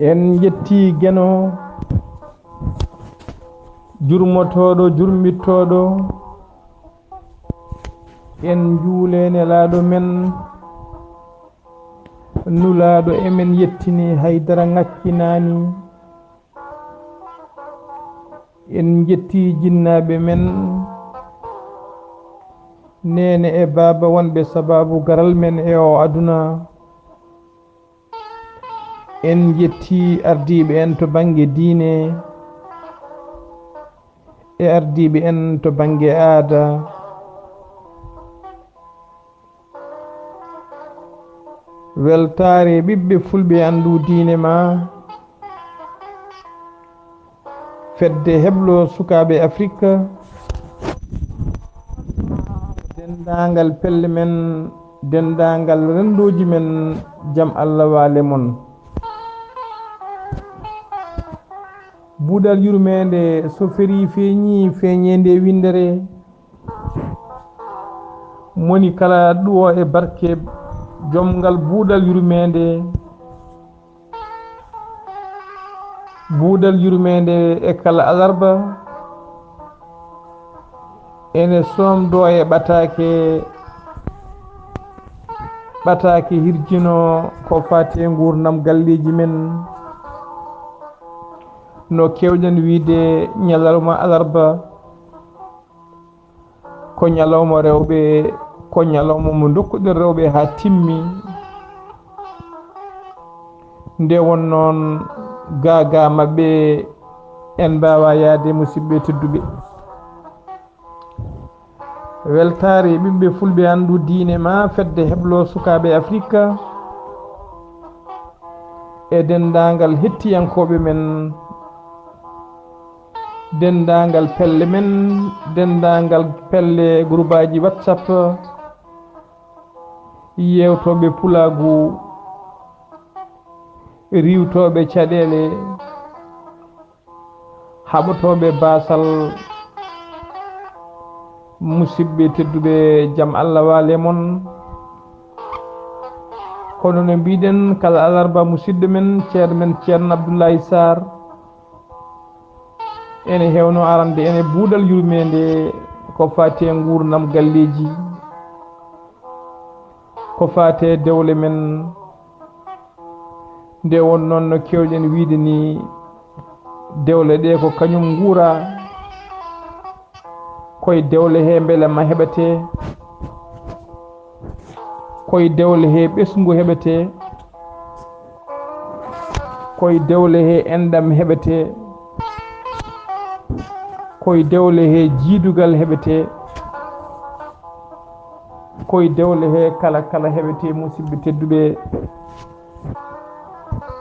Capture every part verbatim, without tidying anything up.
En njetti Geno, jurmotooɗo, jurmittooɗo. En njuule Nelaaɗo men, Nulaaɗo, emen yettini, hay dara ŋakkinaani. En njetti jinnaaɓe men, neene e baaba wonɓe sabaabu garal men e oo aduna. En njetti ardiiɓe en to bannge diine e ardiiɓe en to bannge aada. Weltaare ɓiɓɓe fulɓe anndu diine ma, fedde heblo sukaaɓe Afirka, denndaangal pelle men, denndaangal renndooji men, jam Allah waale mon. Buuɗal yurmeende so ferii feeñii feeñeende winndere, moni kala ɗuwo e barke jomngal buuɗal yurmeende. Buuɗal yurmeende e kala alarba ene soomdoo e ɓataake, ɓataake hirjino ko faati e nguurndam galleeji men, no keewɗen wiyde ñalawma alarba. Ko ñalawma rewɓe, ko ñalawma mo ndokkuɗen rewɓe haa timmi. Nde won noon, gaa gaa maɓɓe en mbaawa yahde, musidɓe tedduɓe. Weltaare ɓiɓɓe fulɓe anndu diine ma, fedde heblo sukaaɓe Afirka e denndaangal hettiyankooɓe men, denndaangal pelle men, denndaangal pelle guruuɓaaji WhatsApp, yeewtooɓe pulaagu, riiwtooɓe caɗeele, haɓotooɓe baasal, musidɓe tedduɓe, jam Allah waale mon. Kono no mbiɗen kala alarba, musidɗo men, ceerno men, Ceerno Abdoulaye Sarr, ene hewno arande ene buuɗal yurmeende ko faati e nguurndam galleeji, ko faati e dewle men. Nde won noon no keewɗen wiyde ni, dewle ɗe ko kañum nguura, koye dewle he mbelamma heɓetee, koye dewle he ɓesngu heɓetee, koye dewle he enɗam heɓetee, koye dewle he jiidugal heɓetee, koye dewle he kala kala heɓetee, musidɓe tedduɓe.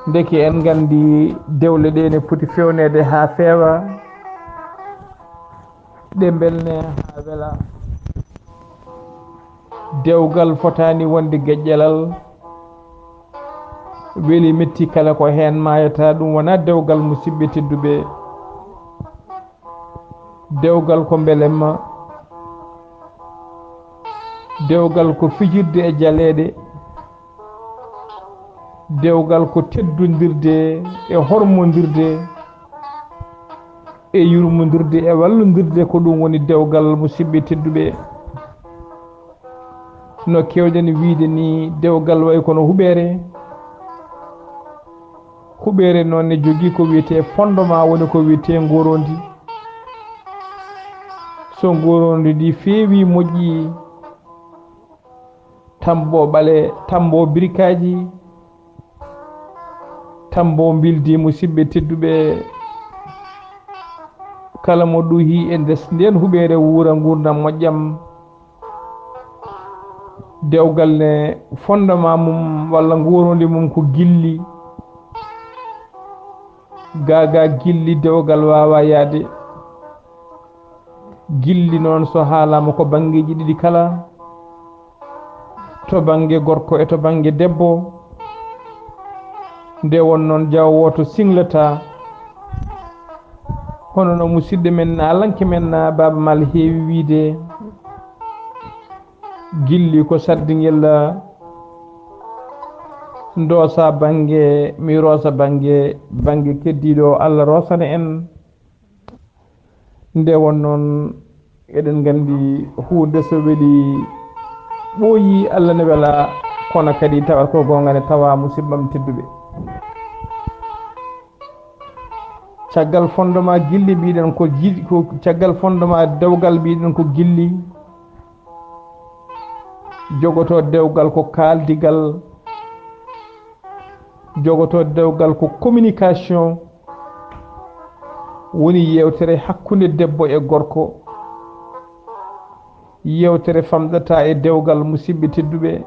Ndeke en nganndi dewle ɗe ne poti fewneede haa feewa, ɗe mbelne haa wela. Dewgal fotaani wonde geƴƴalal, weli metti kala ko heen maayata, ɗum wonaa dewgal, musidɓe tedduɓe. Dewgal ko mbelemma, dewgal ko fijirde e jaleeɗe, dewgal ko teddondirde e hormondirde e yurmondirde e wallondirde, ko ɗum woni dewgal, musidɓe tedduɓe. No keewɗen wiyde ni, dewgal way kono huɓeere. Huɓeere noon ne jogii ko wiyetee fondement, woni ko wiyetee ngoroondi. So ngoroondi ndi feewi, moƴƴi, tambo ɓale, tambo birikaaji, tambo mbildi, musidɓe tedduɓe, kala mo ɗuhi e ndes, nden huɓeere wuura nguurndam moƴƴam. Dewgal ne fondement mum walla ngoroondi mum ko gilli. Gaa gaa gilli dewgal waawa yaade. Gilli noon so haalaama ko banngeeji ɗiɗi kala, to bannge gorko e to bannge debbo. Nde won noon jawo wooto singlata, hono no musidɗo men, naalanke men, Baaba Maal heewi wiyde, gilli ko saddingel Ndoosa bannge, mi roosa bannge, bannge keddiiɗo, Allah roosana en. Nde won noon, eɗen nganndi huunde so weli ɓooyi, Allah ne wela, kono kadi tawat ko goonga ne tawa, musidɓam tedduɓe. Caggal fondement gilli mbiɗen ko ji-, ko caggal fondement dewgal mbiɗen ko gilli. Jogoto dewgal ko kaaldigal. Jogoto dewgal ko communication. Woni yewtere hakkunde debbo e gorko. Yewtere famɗata e dewgal, musidɓe tedduɓe.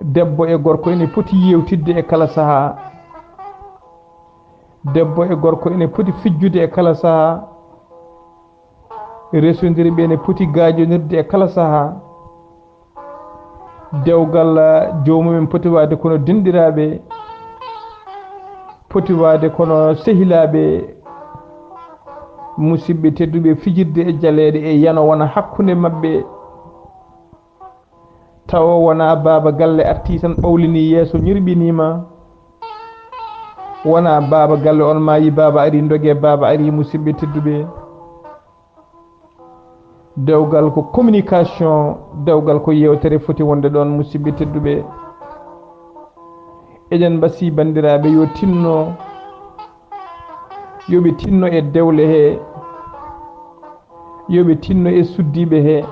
Debbo e gorko ene poti yewtidde e kala sahaa. Debbo e gorko ene poti fijjude e kala sahaa. Resondirɓe ene poti gaajondirde e kala sahaa. Dewgal, ah, joomumen poti waade kono denɗiraaɓe, poti waade kono sehilaaɓe, musidɓe tedduɓe, fijirde e jaleeɗe e yano wona hakkunde maɓɓe. Tawa wona baaba galle arti tan ɓawlini yeeso, ñirɓiniima. Wona baaba galle on maayi, baaba ari, ndoge, baaba ari, musidɓe tedduɓe. Dewgal ko communication, dewgal ko yewtere foti wonde ɗon, musidɓe tedduɓe. Eɗen mbasi banndiraaɓe yo tinno, yo ɓe tinno e dewle he, yo ɓe tinno e suddiiɓe he.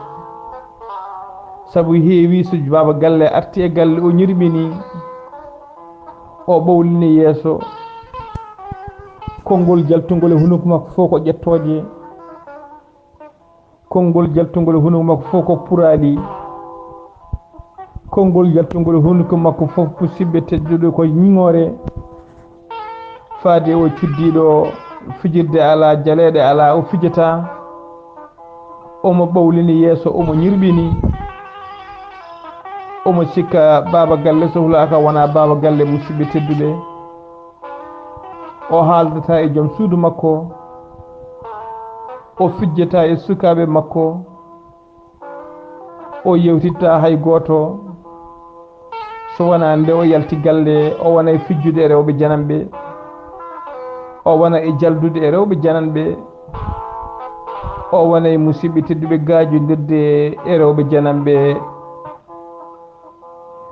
Sabu heewi so baaba galle arti e galle, o ñirɓini, o ɓowlini yeeso, konngol jaltungol e hunuko makko fof ko ƴettooje. Konngol jaltungol e hunuko makko fof ko puraali. Konngol jaltungol e hunuko makko fof, musidɓe tedduɓe, ko ñiŋoore. Faade o cuddiiɗo, fijirde alaa, jaleeɗe alaa, o fijataa. Omo ɓawlini yeeso, omo ñirɓini. Omo sikka baaba galle sohlaaka, wonaa baaba galle, musidɓe tedduɓe. O haaldataa e joom suudu makko. O fijjataa e sukaaɓe makko. O yewtitta hay gooto, so wonaa nde o yalti galle, o wona e fijjude e rewɓe jananɓe, o wona e jaldude e rewɓe jananɓe, o wona e musidɓe tedduɓe gaajondirde e rewɓe jananɓe.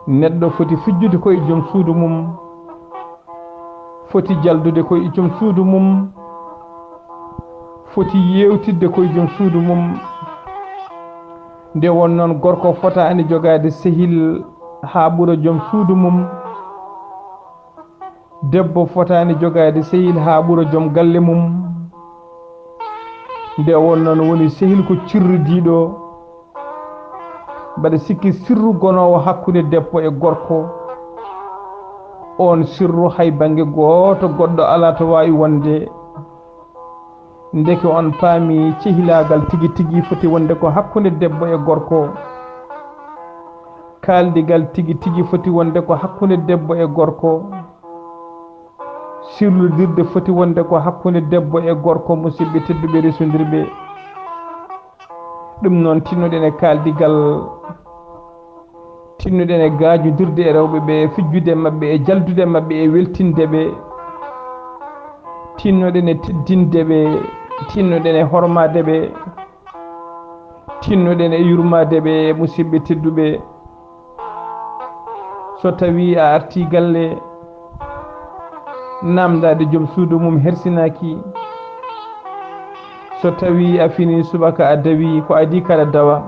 Neɗɗo foti fijjude ko e joom suudu mum, foti jaldude ko e joom suudu mum, foti yeewtidde ko e joom suudu mum. Nde won noon, gorko fotaani jogaade sehil haa ɓura joom suudu mum. Debbo fotaani jogaade sehil haa ɓura joom galle mum. Nde won noon, woni sehil ko cirridiiɗo. Mbaɗa sikki sirru gonoowo hakkunde debbo e gorko, oon sirru hay bannge gooto goɗɗo alaa to waawi wonde. Ndeke on paami cehilaagal tigi tigi foti wonde ko hakkunde debbo e gorko. Kaaldigal tigi tigi foti wonde ko hakkunde debbo e gorko. Sirludirde foti wonde ko hakkunde debbo e gorko, musidɓe tedduɓe resondirɓe. Ɗum noon, tinnoɗen e kaaldigal, tinnoɗen e gaajudirde e rewɓe ɓe, fijjude e maɓɓe, e jaldude e maɓɓe, e weltinde ɓe. Tinnoɗen e teddinde ɓe, tinnoɗen e hormaade ɓe, tinnoɗen e yurmaade ɓe, musidɓe tedduɓe. So tawii a artii galle, naamndaade joom suudu mum hersinaaki. So tawii a finii subaka a dawii, ko adii kala dawa.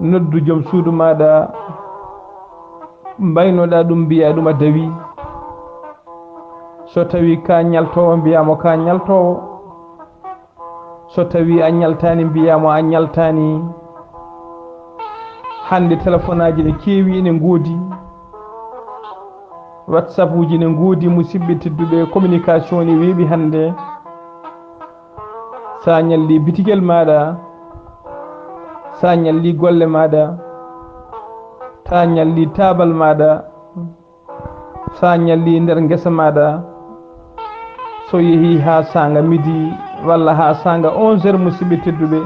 Noddu joom suudu maaɗa, mbaynoɗaa ɗum, mbiyaa ɗum a dawii. So tawii ka ñaltoowo, mbiyaa mo ka ñaltoowo. So tawii a ñaltaani, mbiyaa mo a ñaltaani. Hannde telefonaaji ne keewi, ene ngoodi. WhatsAppuuji ne ngoodi, musidɓe tedduɓe, communication ne weeɓi hannde. So a ñallii bitigel maaɗa, so a ñallii golle maaɗa, so a ñallii taabal maaɗa, so a ñallii nder ngesa maaɗa, so yehii haa saanga midi walla haa saanga onze heures, musidɓe tedduɓe,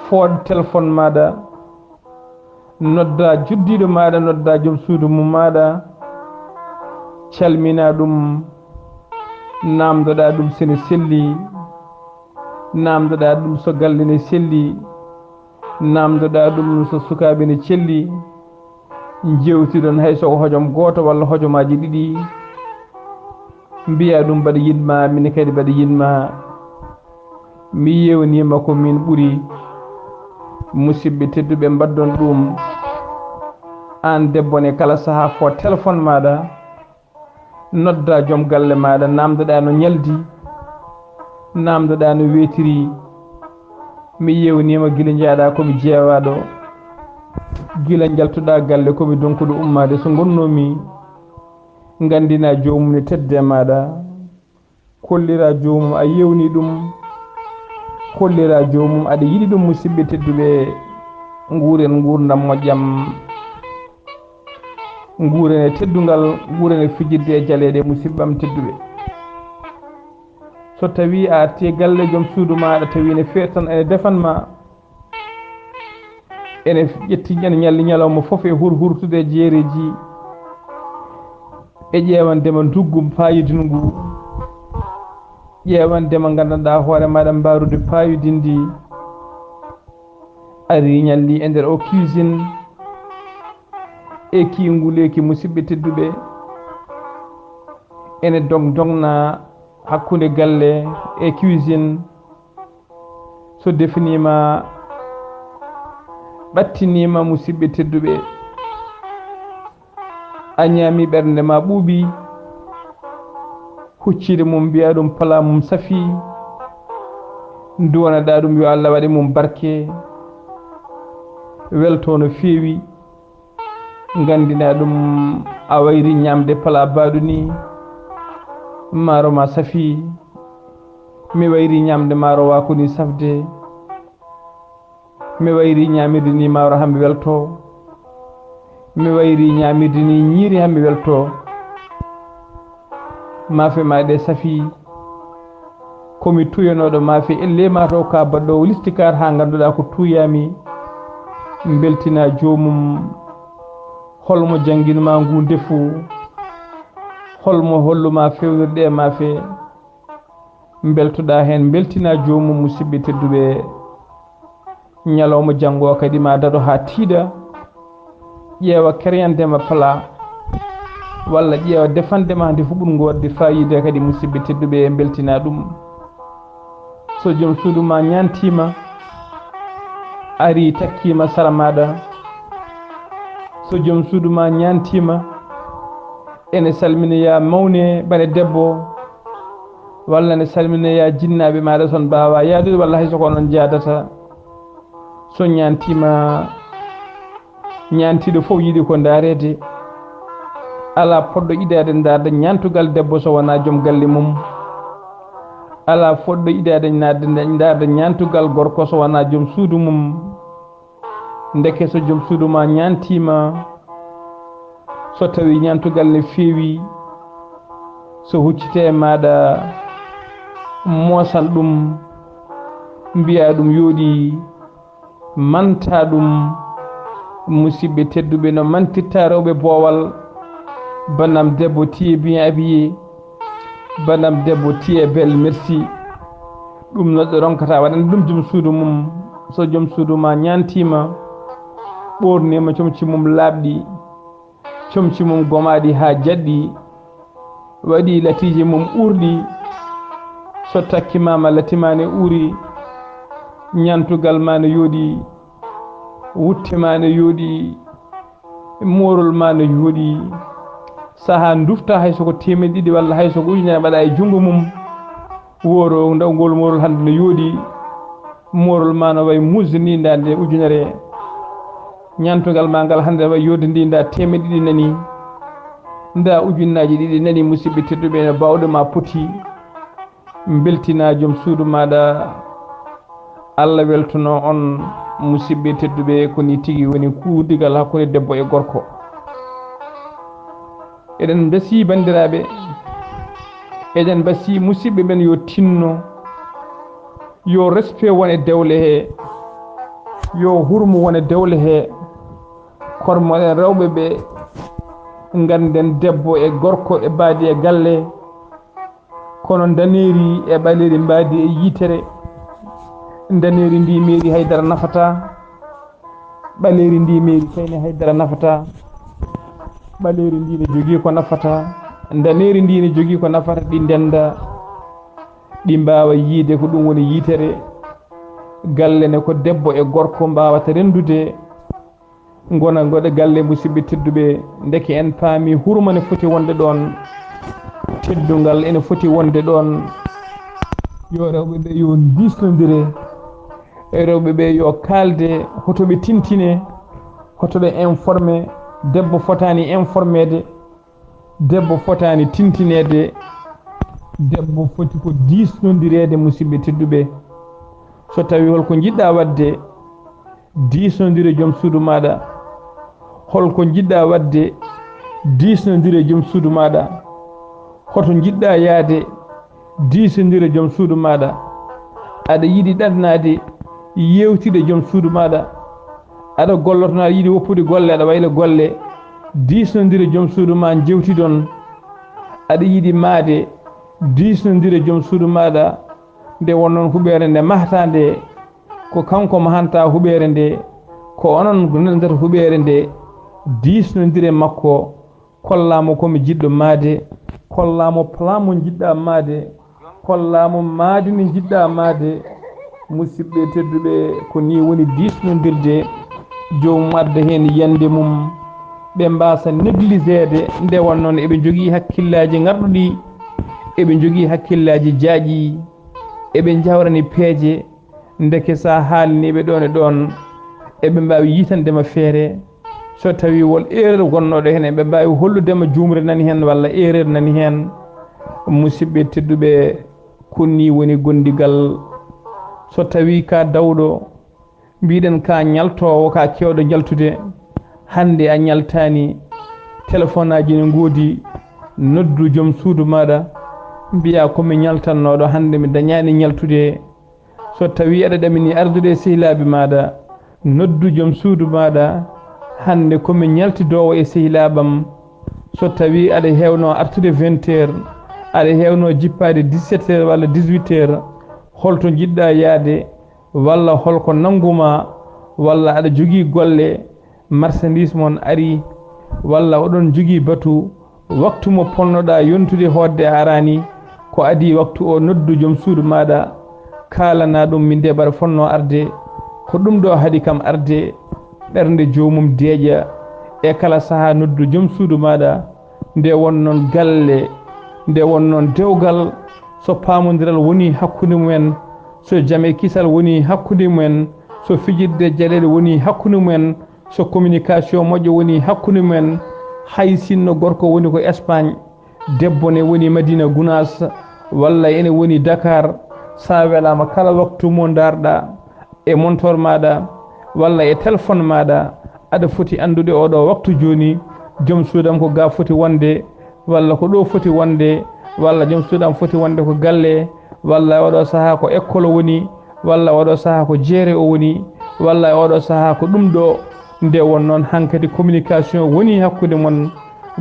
fooɗ telefon maaɗa, Nodda juddiiɗo maaɗa, nodda joom suudu mum maaɗa, calmina ɗum, naamndoɗa ɗum sene selli, naamndoɗa ɗum so galle ne selli, naamndoɗa ɗum so sukaaɓe ne celli, njewtiɗon hay so ko hojom gooto walla hojomaaji ɗiɗi, mbiya ɗum mbaɗa yiɗma, min kadi mbaɗa yiɗma. Mi yewnima ko min ɓuri. Musidɓe tedduɓe, mbaddon ɗum. An debbo ne, kala saha fo téléphone maɗa, nodda joom galle maɗa, namdoɗa no ñaldi, namdoɗa no wetiri. Mi yewnima gila jaaɗa komi jeewaɗo, gila jaltuɗa galle komi donkuɗo ummade. So gonnomi, gandina jomum ne tedde maɗa. Kollira joomum a yewni ɗum, kollira joomum aɗa yiɗi ɗum. Musidɓe tedduɓe, nguren ngurdam moƴƴam, nguren e teddungal, nguren e fijirde e jaleeɗe. Musidɓam tedduɓe, so tawi a arti e galle joom suudu ma, aɗa tawi ne feetan ene defan ma, ene ƴetti, ene ñalli ñalawma fof e hur hurtude e jeereji, e ƴeewandema nduggu payidingu, ƴeewandema gandanɗa hoore maɗa mbarude payidindi. Ari ñalli e nder o cuisine e kiinguleki. Musidɓe tedduɓe, ene dog dogna hakkunde galle e cuisine. So definima, ɓattinima, musidɓe tedduɓe, a ñaami, ɓernde ma ɓuuɓi, huccide mum mbiya ɗum pala mum safi, duwanaɗa ɗum yo Allah waɗe mum barke, welto no feewi. Gandina ɗum a wayri ñamde pala baɗu ni, maaro ma safi. Mi wayri ñamde maaro wa ko ni safde. Mi wayri ñamirde ni maaro hammi welto. Mi wayri ñamirde ni ñiiri hammi welto. Maafe ma ɗe safi. Komi tuyanoɗo maafe elle ma to ka baɗɗowo listikar ha ganduɗa ko tuyami. Beltina jomum. Holmo jangin ma ngu ndefu? Holmo hollu ma fewnirɗe e maafe? Beltoɗa hen, beltina jomum. Musidɓe tedduɓe, ñalawma janngo kadi ma daɗo ha tiiɗa, ƴeewa kereyandema pala, walla ƴeewa defandema nde fu ɓurgo wadde fayida kadi. Musidɓe tedduɓe, beltina ɗum. So joom suudu ma ñantima, ari takkima sara maɗa, so joom suudu ma ñantima, ene salmina ya mawne bane debbo, walla ne salmina ya jinnaɓe maɗa son mbawa yaadude, walla hay so ko onon jaadata. So ñantima, ñantiɗo fof yiɗi ko ndaarede. Ala poɗɗo yiɗade ndaarde ñantugal debbo so wona joom galle mum. Ala poɗɗo yiɗade ndaarde, ndaarde ñantugal gorko so wona joom suudu mum. Ndeke so joom suudu ma ñantima, so tawi ñantugal ne feewi, so huccite e maɗa, moosan ɗum, mbiya ɗum yooɗi, manta ɗum. Musidɓe tedduɓe, no mantirta rewɓe boowal, banam debbo tiye bien habillé, banam debbo tiye belle, merci. Ɗum neɗɗo ronkata waɗande ɗum joom suudu mum. So joom suudu ma ñantima, ɓornima comci mum laaɓɗi, comci mum gomaɗi ha jaɗɗi, waɗi latiiji mum uurɗi, so takkimama latimane uuri, ñantugal ma ne yooɗi, wutte ma ne yooɗi, moorol ma ne yooɗi. Saha dufta hay soko teemeɗe ɗiɗi walla hay soko ujunere mbaɗa e junngo mum. Woro ndaw ngol moorol hannde no yooɗi. Moorol ma no way muusde ni, nda nde ujunere. Ñantugal ma ngal hannde no way yooɗde ndi, nda teemeɗe ɗiɗi nani. Nda ujunnaaji ɗiɗi nani, musidɓe tedduɓe, no bawɗe ma poti. Beltina joom suudu maɗa. Allah weltono on, musidɓe tedduɓe, ko ni tigi woni kuudigal hakkunde debbo e gorko. Eɗen mbasi bandiraɓe, eɗen mbasi musidɓe ɓen yo tinno, yo respect wone dewle he, yo hurmu wone dewle he. Kormoɗen rewɓe ɓe, ngannden debbo e gorko e mbaadi e galle, kono ndaneeri e ɓaleeri mbaadi e yitere. Ndaneeri ndi meeri haydara nafata, ɓaleeri ndi meeri kayne haydara nafata. Ɓaleeri ndi ne jogii ko nafata, ndaneeri ndi ne jogii ko nafata, ɗi ndennda, ɗi mbaawa yiide ko ɗum woni yitere. Galle ne ko debbo e gorko mbaawata renndude, ngona ngoɗe galle. Musidɓe tedduɓe, ndeke en paami hurma ne foti wonde ɗoon, teddungal ene foti wonde ɗoon. Yo rewɓe ɓe yo diisnondire, rewɓe ɓe yo kaalde, hoto ɓe tintine, hoto ɓe informe. Debbo fotaani informeede, debbo fotaani tintineede, debbo foti ko diisnondireede. Musidɓe tedduɓe, so tawi holko njiɗɗa waɗde, diisnondire joom suudu maaɗa. Holko njiɗɗa waɗde, diisnondire joom suudu maaɗa. Hoto njiɗɗa yaade, diisnondire joom suudu maaɗa. Aɗa yiɗi ɗannaade, yewtide joom suudu maaɗa. Aɗa golloto, aɗa yiɗi woppude golle, aɗa wayla golle, diisnondire joom suudu ma, njewtidon. Aɗa yiɗi maade, diisnondire joom suudu maaɗa. Nde won noon huɓeere nde mahata nde, ko kanko mahanta huɓeere nde, ko onon ndenndata huɓeere nde, diisnondire makko. Kollaamo ko mi jiɗɗo maade, kollaamo plan mo njiɗɗa maade, kollaamo maadi ndi njiɗɗa maade. Musidɓe tedduɓe, ko ni woni diisnondirde, joomum adda heen yiyannde mum, ɓe mbaasa négligeede. Nde won noon eɓe njogii hakkillaaji ŋarɗuɗi, eɓe njogii hakkillaaji jaaƴi, eɓe njawrani peeje. Ndeke so a haalnii ɓe ɗoon e ɗoon, eɓe mbaawi yiytande ma feere. So tawii won erreur gonnooɗo heen, eɓe mbaawi hollude ma juumre nani heen walla erreur nani heen. Musidɓe tedduɓe, ko ni woni gondigal. So tawii ka dawɗo, mbiɗen ka ñaltoowo, ka keewɗo ñaltude, hannde a ñaltaani, telefonaaji ne ngoodi, noddu joom suudu maaɗa, mbiyaa ko mi ñaltannooɗo, hannde mi dañaani ñaltude. So tawii aɗa ɗamini ardude e sehilaaɓe maaɗa, noddu joom suudu maaɗa, hannde ko mi ñaltidoowo e sehilaaɓam. So tawii aɗa heewnoo artude vingt heures, aɗa heewnoo jippaade dix-sept heures walla dix-huit heures, holto njiɗɗa yahde, walla holko nannguma, walla aɗa jogii golle, marchandise mon arii, walla oɗon njogii batu, waktu mo ponnoɗaa yontude hootde a araani, ko adii waktu o, noddu joom suudu maaɗa, kaalanaa ɗum min nde mbaɗa fotnoo arde, ko ɗum ɗo haɗi kam arde. Ɓernde joomum deeƴa, e kala sahaa noddu joom suudu maaɗa. Nde won noon galle, nde won noon dewgal, so paamondiral woni hakkunde mumen, so jame kisal woni hakkunde mumen, so fijirde jaleeɗe woni hakkunde mumen, so communication moƴƴo woni hakkunde mumen, hay sinno gorko woni ko Espagne, debbo ne woni Madina Gunaas, walla ene woni Dakar, so a welaama kala waktu mo ndaarɗa e montor maaɗa walla e téléphone maaɗa, aɗa foti anndude oɗo waktu jooni, joom suudam ko ga foti wonde, walla ko ɗo foti wonde, walla joom suudam foti wonde ko galle, walla oɗo sahaa ko école woni, walla oɗo sahaa ko jeere o woni, walla oɗo sahaa ko ɗum ɗo. Nde won noon hankadi communication woni hakkunde mon,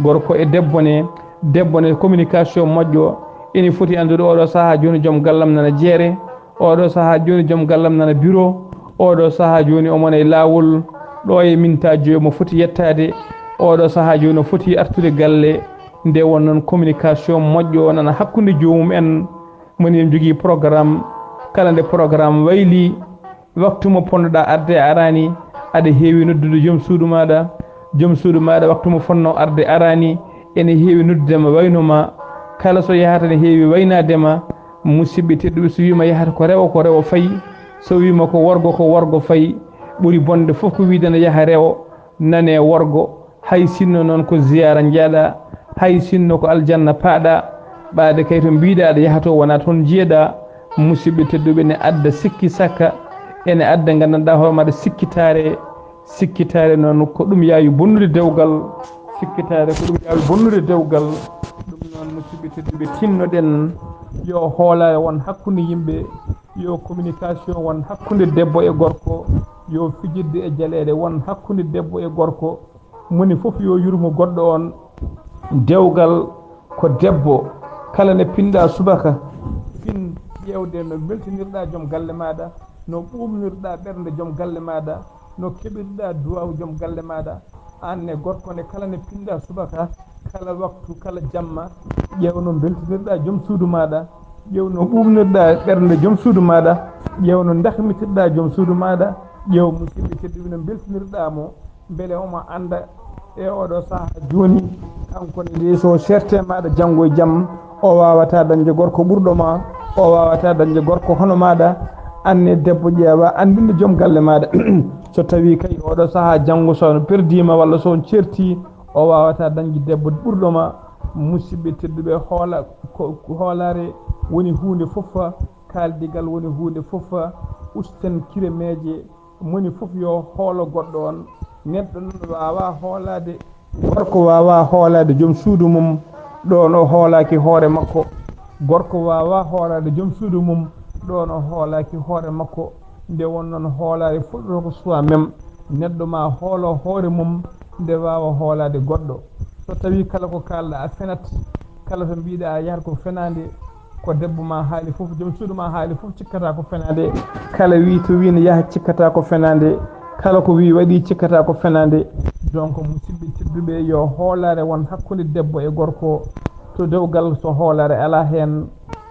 gorko e debbo ne, debbo ne communication moƴƴo, ene foti anndude oɗo sahaa jooni joom gallam nana jeere, oɗo sahaa jooni joom gallam nana bureau, oɗo sahaa jooni omo e laawol, ɗo e mintaji omo foti yettaade, oɗo sahaa jooni o foti artude galle. Nde won noon communication moƴƴo nana hakkunde joomum en, moni en jogii programme, kala nde programme wayli, waktu mo ponnoɗaa arde a araani, aɗa heewi noddude joom suudu maaɗa, joom suudu maaɗa waktu mo fotnoo arde araani, ene heewi noddude ma wayno ma, kala so yahata ne heewi waynaade ma. Musidɓe tedduɓe, so wiima yahata ko rewo, ko rewo fayi, so wiima ko worgo, ko worgo fayi. Ɓuri bonde fof ko wiide ne yaha rewo, nane worgo, hay sinno noon ko ziyaara njeyaɗa, hay sinno ko aljanna paaɗa, ɓaade kay to mbiɗa aɗa yaha to wona toon njiyeɗa. Musidɓe tedduɓe, ne adda sikki sakka, ene adda nganndanɗa hoore maɗa sikkitaare. Sikkitaare noon ko ɗum yaawi bonnude dewgal. Sikkitaare ko ɗum yaawi bonnude dewgal. Ɗum noon, musidɓe tedduɓe, tinnoɗen yo hoolaare won hakkunde yimɓe, yo communication won hakkunde debbo e gorko, yo fijirde e jaleeɗe won hakkunde debbo e gorko. Moni fof yo yurmo goɗɗo on. Dewgal ko debbo, kala ne pinɗa subaka, fin ƴeewde no mbeltinirɗa joom galle maɗa, no ɓuuɓnirɗa ɓernde joom galle maɗa, no keɓirɗa duwaw joom galle maɗa. An ne gorko ne, kala ne pinɗa subaka, kala waktu, kala jamma, ƴeew no mbeltinirɗa joom suudu maɗa, ƴeew no ɓuuɓnirɗa ɓernde joom suudu maɗa, ƴeew no dahmitirɗa joom suudu maɗa, ƴeew musidɓe tedduɓe no mbeltinirɗa mo, mbele omo annda e oɗo saha joni, kanko ne de so serte maɗa janngo e jam, o wawata dañde gorko ɓurɗo ma, o wawata dañde gorko hono maɗa. Anne debbo ƴeewa anndinde joom galle maɗa. So tawi kay oɗo saha janngo so on perdima walla so on certi, o wawata dañde debbo ɓurɗo ma. Musidɓe tedduɓe, hoola ko, hoolare woni huunde fof, kaaldigal woni huunde fof. Usten kiremeeje, moni fof yo hoolo goɗɗo on. Neɗɗo noon wawa hoolade, gorko wawa hoolade joom suudu mum, ɗo no hoolaki hoore makko. Gorko wawa hoolade joom suudu mum, ɗo no hoolaki hoore makko. Nde won noon hoolare fuɗɗoto ko soi-même. Neɗɗo ma hoolo hoore mum, nde wawa hoolade goɗɗo. So tawi kala ko kalɗa a fenat, kala to mbiɗa a yahat ko fenade, ko debbo ma haali fof, joom suudu ma haali fof cikkata ko fenade. Kala wi to wi ne yaha cikkata ko fenade. Kala ko wi waɗi cikkata ko fenade. Donc musidɓe tedduɓe, yo hoolare won hakkunde debbo e gorko. To dewgal so hoolare ala hen,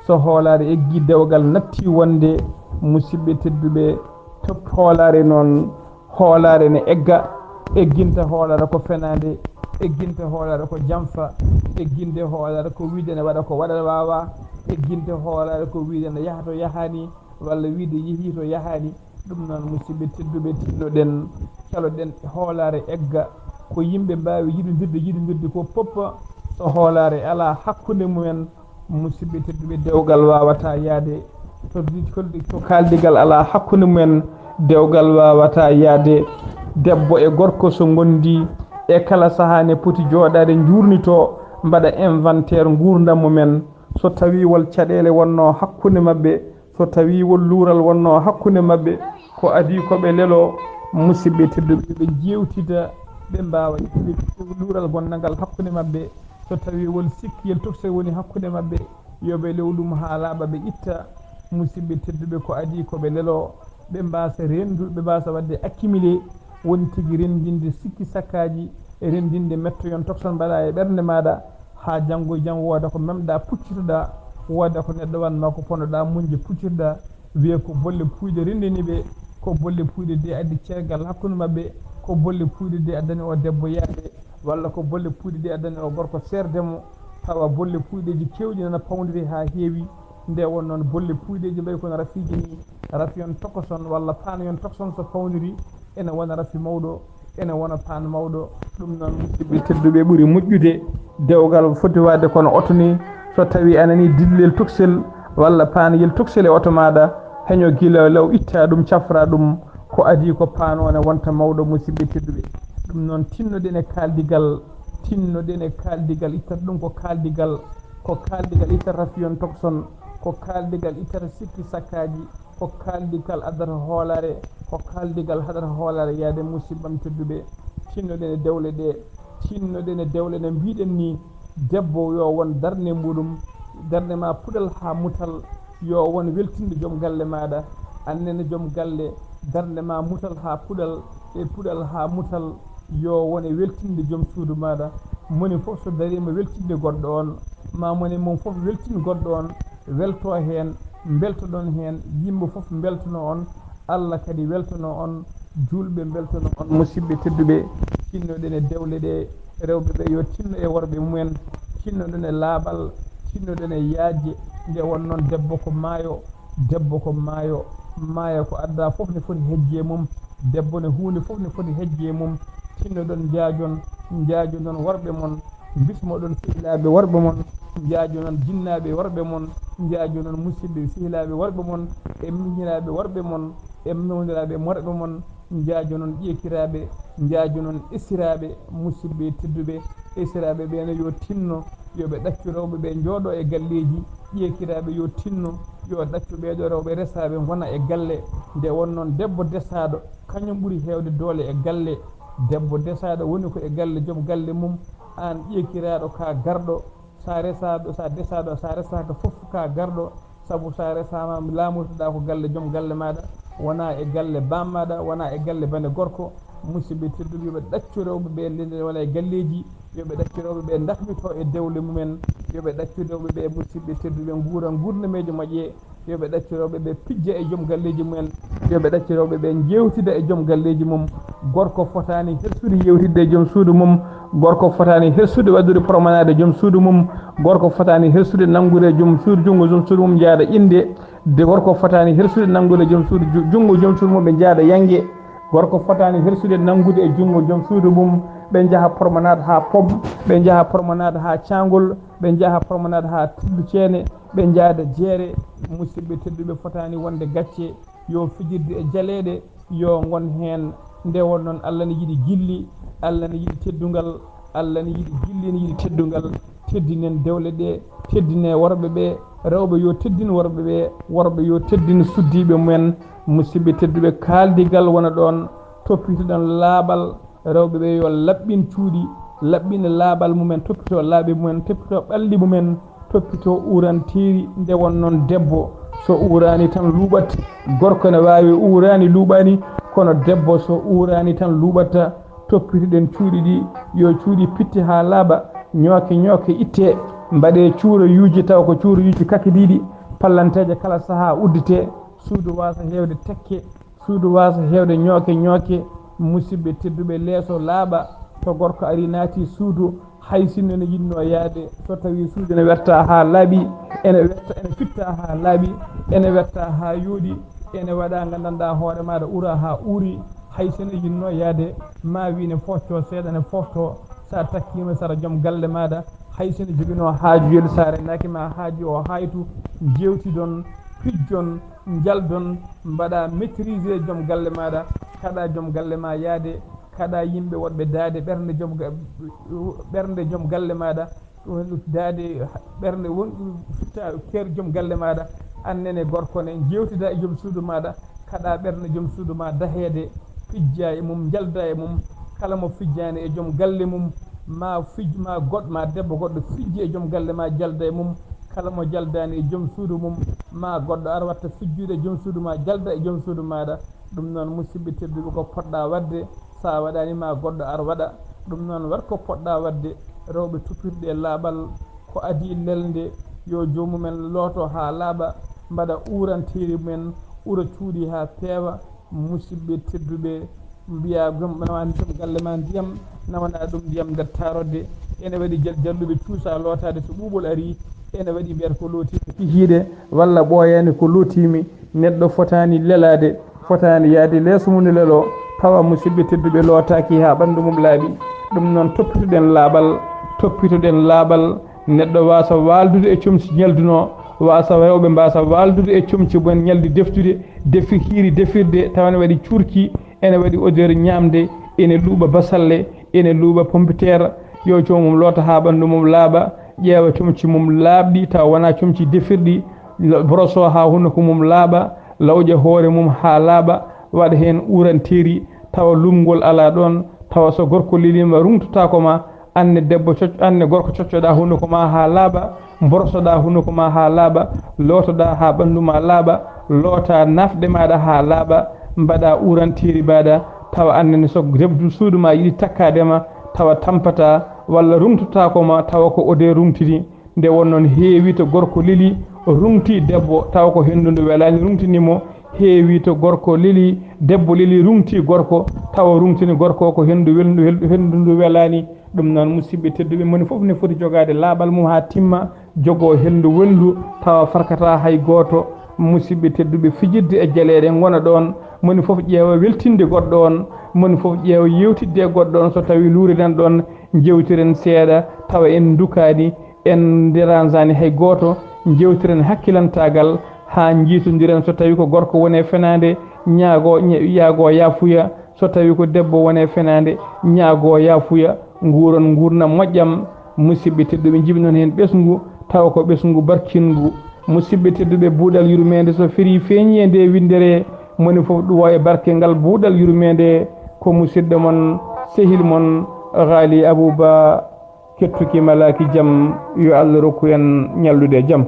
so hoolare eggi, dewgal natti wonde, musidɓe tedduɓe, top hoolare noon. Hoolare ne egga, egginta hoolare ko fenade, egginta hoolare ko jamfa, egginde hoolare ko wiide ne waɗa ko waɗa wawa, egginde hoolare ko wiide ne yaha to yahani, walla wiide yehi to yahani. Ɗum noon musidɓe tedduɓe, tinnoɗen, caloɗen hoolare egga, ko yimɓe mbawi yiɗodirde, yiɗodirde ko poppa, so hoolare ala hakkunde mumen, musidɓe tedduɓe, dewgal wawata yaade to, to kaldigal ala hakkunde mumen. Dewgal wawata yaade. Debbo e gorko so gondi e kala saha ne poti jooɗade, jurnito, mbaɗa inventaire ngurdam mumen. So tawi wol caɗele wonno hakkunde maɓɓe, so tawi wol luural wonno hakkunde maɓɓe, ko adi ko ɓe lelo, musidɓe tedduɓe, ɓe jewtida, ɓe mbawa ƴettude luural gondangal hakkunde maɓɓe. So tawi wol sikkiyel tokosel woni hakkunde maɓɓe, yo ɓe lew ɗum ha laaɓa, ɓe itta. Musidɓe tedduɓe, ko adi ko ɓe lelo, ɓe mbasa rendu, ɓe mbasa wadde accumulé, woni tigi rendinde sikki sakkaji, e rendinde mettoyon tokson mbaɗa e ɓernde maɗa, ha janngo e jam wooda ko memɗa puccitoɗa, wooda ko neɗɗo wanma ko ponnoɗa muñde puccitoɗa. Wiye ko bolle puyɗe renndini ɓe, ko bolle puyɗe de addi ceergal hakkunde maɓɓe, ko bolle puyɗe de addani o debbo yaade, walla ko bolle puyɗe de addani o gorko seerde mo. Tawa bolle puyɗeji kewɗi nana pawdiri ha heewi. Nde won noon bolle puyɗeji mbayi kono rafiiji ni, rafi on tokoson walla paano yon tokoson so pawdiri, ene wona rafi mawɗo, ene wona paan mawɗo. Ɗum noon, musidɓe tedduɓe, ɓuri moƴƴude dewgal foti waɗde kono oto ni. So tawi a nani dillel toksel walla paaniyel toksel e oto maɗa, heño gila law, itta ɗum, cafra ɗum, ko adi ko paano ne wonta mawɗo, musidɓe tedduɓe. Ɗum noon, tinnoɗen e kaaldigal, tinnoɗen e kaaldigal, ittata ɗum ko kaaldigal, ko kaaldigal ittata rafi yon tokson, ko kaaldigal ittata sikki sakkaji, ko kaaldigal addata hoolare, ko kaaldigal haɗata hoolare yaade. Musidɓam tedduɓe, tinnoɗen e dewle ɗe, tinnoɗen e dewle no mbiɗen ni. Debbo yo won darnde muɗum, darnde ma puɗal ha mutal, yo won weltinde joom galle maɗa. Annene joom galle, darnde ma mutal ha puɗal, e puɗal ha mutal, yo won e weltinde joom suudu maɗa. Moni fof so darima weltinde goɗɗo on, ma moni mum fof weltin goɗɗo on, welto heen, mbeltoɗon heen, yimɓe fof mbeltono on, Allah kadi weltono on, juulɓe mbeltono on. Musidɓe tedduɓe, tinnoɗen e dewle ɗe, rewɓe ɓe yo tinno e worɓe mumen, tinnoɗen e laaɓal, tinnoɗen e yaajde. Nde won noon, debbo ko maayo, debbo ko maayo, maayo ko adda fof ne foti hejje mum, debbo ne huunde fof ne foti hejje mum. Tinnoɗon, njaajon, njaajonon worɓe mon, bismoɗon sehilaaɓe worɓe mon, njaajonon jinnaaɓe worɓe mon, njaajonon musidɓe sehilaaɓe worɓe mon, e miñiraaɓe worɓe mon, e mawniraaɓe worɓe mon, njaajonon ƴeekiraaɓe, njaajonon esiraaɓe. Musidɓe tedduɓe, esiraaɓe ɓe ne yo tinno, yo ɓe ɗaccu rewɓe ɓe njooɗo e galleeji, ƴeekiraaɓe yo tinno, yo ɗaccu ɓeeɗo rewɓe resaaɓe ngona e galle. Nde won noon, debbo desaaɗo, kañum ɓuri heewde doole e galle. Debbo desaaɗo woni ko e galle joom galle mum, aan ƴeekiraaɗo ka garɗo, sa resaaɗo, sa desaaɗo, sa resaaka fof ka garɗo, sabu sa resaama laamotoɗaa ko galle joom galle maaɗa, wona e galle baam maaɗa, wona e galle bane gorko. Musidɓe tedduɓe, yo ɓe ɗaccu rewɓe ɓe nde wona e galleeji, yo ɓe ɗaccu rewɓe ɓe ndahmito e dewle mumen, yo ɓe ɗaccu rewɓe ɓe musidɓe tedduɓe nguura nguurnameejo moƴƴe, yo ɓe ɗaccu rewɓe ɓe pijja e joom galleeji mumen, yo ɓe ɗaccu rewɓe ɓe njeewtida e joom galleeji mum. Gorko fotaani hersude yewtidde e joom suudu mum, gorko fotaani hersude waɗude promenade e joom suudu mum, gorko fotaani hersude nanngude e joom suudu, junngo joom suudu mum njaada innde, de gorko fotaani hersude nanngude e joom suudu, ju- junngo joom suudu mum ɓe njaada yannge, gorko fotaani hersude nanngude e junngo joom suudu mum, ɓe njaha promenade haa pom, ɓe njaha promenade haa caangol, ɓe njaha promenade haa tullu ceene, ɓe njaada jeere. Musidɓe tedduɓe, fotaani wonde gacce, yo fijirde e jaleeɗe, yo ngon heen. Nde won noon, Allah ne yiɗi gilli, Allah ne yiɗi teddungal, Allah ne yiɗi gilli, ne yiɗi teddungal. Teddinen dewle ɗe, teddine worɓe ɓe, rewɓe yo teddin worɓe ɓe, worɓe yo teddin suddiiɓe mumen. Musidɓe tedduɓe, kaaldigal wona ɗoon, toppitoɗen laaɓal, rewɓe ɓe yo laɓɓin cuuɗi, laɓɓina laaɓal mumen, toppito laaɓi mumen, toppito ɓalli mumen, toppito uranteeri. Nde won noon, debbo so uraani tan luuɓat, gorko ne waawi uraani luuɓaani, kono debbo so uraani tan luuɓatta. Toppitoɗen cuuɗi ɗi, yo cuuɗi pitte haa laaɓa, ñooke ñooke itte, mbaɗe cuurayuuji taw ko cuurayuuji kakidiiɗi, pallanteeje kala sahaa uddite, suudu waasa heewde tekke, suudu waasa heewde ñooke ñooke. Musidɓe tedduɓe, leeso laaɓa, to gorko ari naati suudu, hay sinno ne yiɗno yaade, so tawi suudu ne werta haa laaɓi, ene werta, ene fitta haa laaɓi, ene werta haa yooɗi, ene waɗa nganndanɗaa hoore maaɗa ura haa uuri, hay sinno yiɗno yaade, ma wi ne focco seeɗa, ne fofto, sa takkima sara joom galle maaɗa, hay sinno jogino haaju yel, sa renaki ma haaju o haytu, jewtidon, pijjon, njaldon, mbaɗa maîtriser joom galle maaɗa, kaɗa joom galle ma yaade, kaɗa yimɓe woɗɓe daade ɓernde joom ga-, ɓernde joom galle maaɗa, daade ɓernde won fitta keer joom galle maaɗa, annene gorko ne, jewtida e joom suudu maaɗa, kaɗa ɓernde joom suudu ma daheede, pijja e mum, njalda e mum, kala mo fijjaani e joom galle mum, ma fij-, ma goɗ-, ma debbo goɗɗo fijji e joom galle ma, jalda e mum, kala mo jaldaani e joom suudu mum, ma goɗɗo ar watta fijjude e joom suudu ma, jalda e joom suudu maaɗa. Ɗum noon, musidɓe tedduɓe, ko poɗɗa waɗde, sa waɗaani ma goɗɗo ar waɗa. Ɗum noon, waɗ ko poɗɗa waɗde, rewɓe toppitoɗe laaɓal, ko adii lelde, yo joomumen looto haa laaɓa, mbaɗa uranteeri mumen, ura cuuɗi haa peewa. Musidɓe tedduɓe, mbiya joom, nawani joom galle ma ndiyam, nawana ɗum ndiyam nder tarodde. Ene waɗi jal-, jalluɓe cuusa lootaade so ɓuuɓol ari, ene waɗi mbiyata ko lootiimi kihiiɗe, walla ɓooyaani ko lootiimi. Neɗɗo fotaani lelaade, fotaani yaade leeso mum ne leloo, tawa musidɓe tedduɓe lootaaki haa ɓanndu mum laaɓi. Ɗum noon, toppitoɗen laaɓal, toppitoɗen laaɓal. Neɗɗo waasa waaldude e comci ñaldunoo, waasa rewɓe mbaasa waaldude e comci mumen ñaldi deftude, defi hiiri defirde, tawa ne waɗi cuurki, ene waɗi odeur ñaamde, ene luuɓa basalle, ene luuɓa pompiteer. Yo joomum loota haa ɓanndu mum laaɓa, ƴeewa comci mum laaɓɗi, tawa wonaa comci defirɗi, lo-, boroso haa hunuko mum laaɓa, lawƴa hoore mum haa laaɓa, waɗa heen uranteeri, tawa luumngol alaa ɗoon, tawa so gorko leliima ruŋtotaako ma, aan ne debbo coc-, aan ne gorko coccoɗaa hunuko ma haa laaɓa, mborosoɗaa hunuko ma haa laaɓa, lootoɗaa haa ɓanndu ma laaɓa, loota naafɗe maaɗa haa laaɓa, mbaɗa uranteeri maaɗa, tawa aan ne so debbo suudu ma yiɗi takkaade ma, tawa tampataa, walla ruŋtotaako ma, tawa ko odeur ruŋtini. Nde won noon, heewi to gorko leli, ruŋti debbo, tawa ko henndu ndu welaani ruŋtini mo. Heewi to gorko leli, debbo leli, ruŋti gorko, tawa ruŋtini gorko ko henndu welndu, hel-, henndu ndu welaani. Ɗum noon, musidɓe tedduɓe, moni fof ne foti jogaade laaɓal mum haa timma, jogoo henndu welndu, tawa farkataa hay gooto. Musidɓe tedduɓe, fijirde e jaleeɗe ngona ɗoon, moni fof ƴeewa weltinde goɗɗo on, moni fof ƴeewa yewtidde e goɗɗo on, so tawi luuriɗen ɗoon, njewtiren seeɗa, tawa en ndukaani, en nderanzaani hay gooto, njewtiren hakkilantaagal haa njiitondiren. So tawi ko gorko woni e fenaande, ñaago, ña-, yaago yaafuya. So tawi ko debbo woni e fenaande, ñaago yaafuya. Nguuron nguurndam moƴƴam. Musidɓe tedduɓe, njiɗmi noon heen ɓesngu, tawa ko ɓesngu barkinngu. Musidɓe tedduɓe, buuɗal yurmeende so ferii feeñi e nde winndere, moni fof ɗuwa e barke ngal buuɗal yurmeende. Ko musidɗo mon Sehil mon Ghali Abouba, kettuki malaaki jam, yo Allah rokku en ñallude e jam.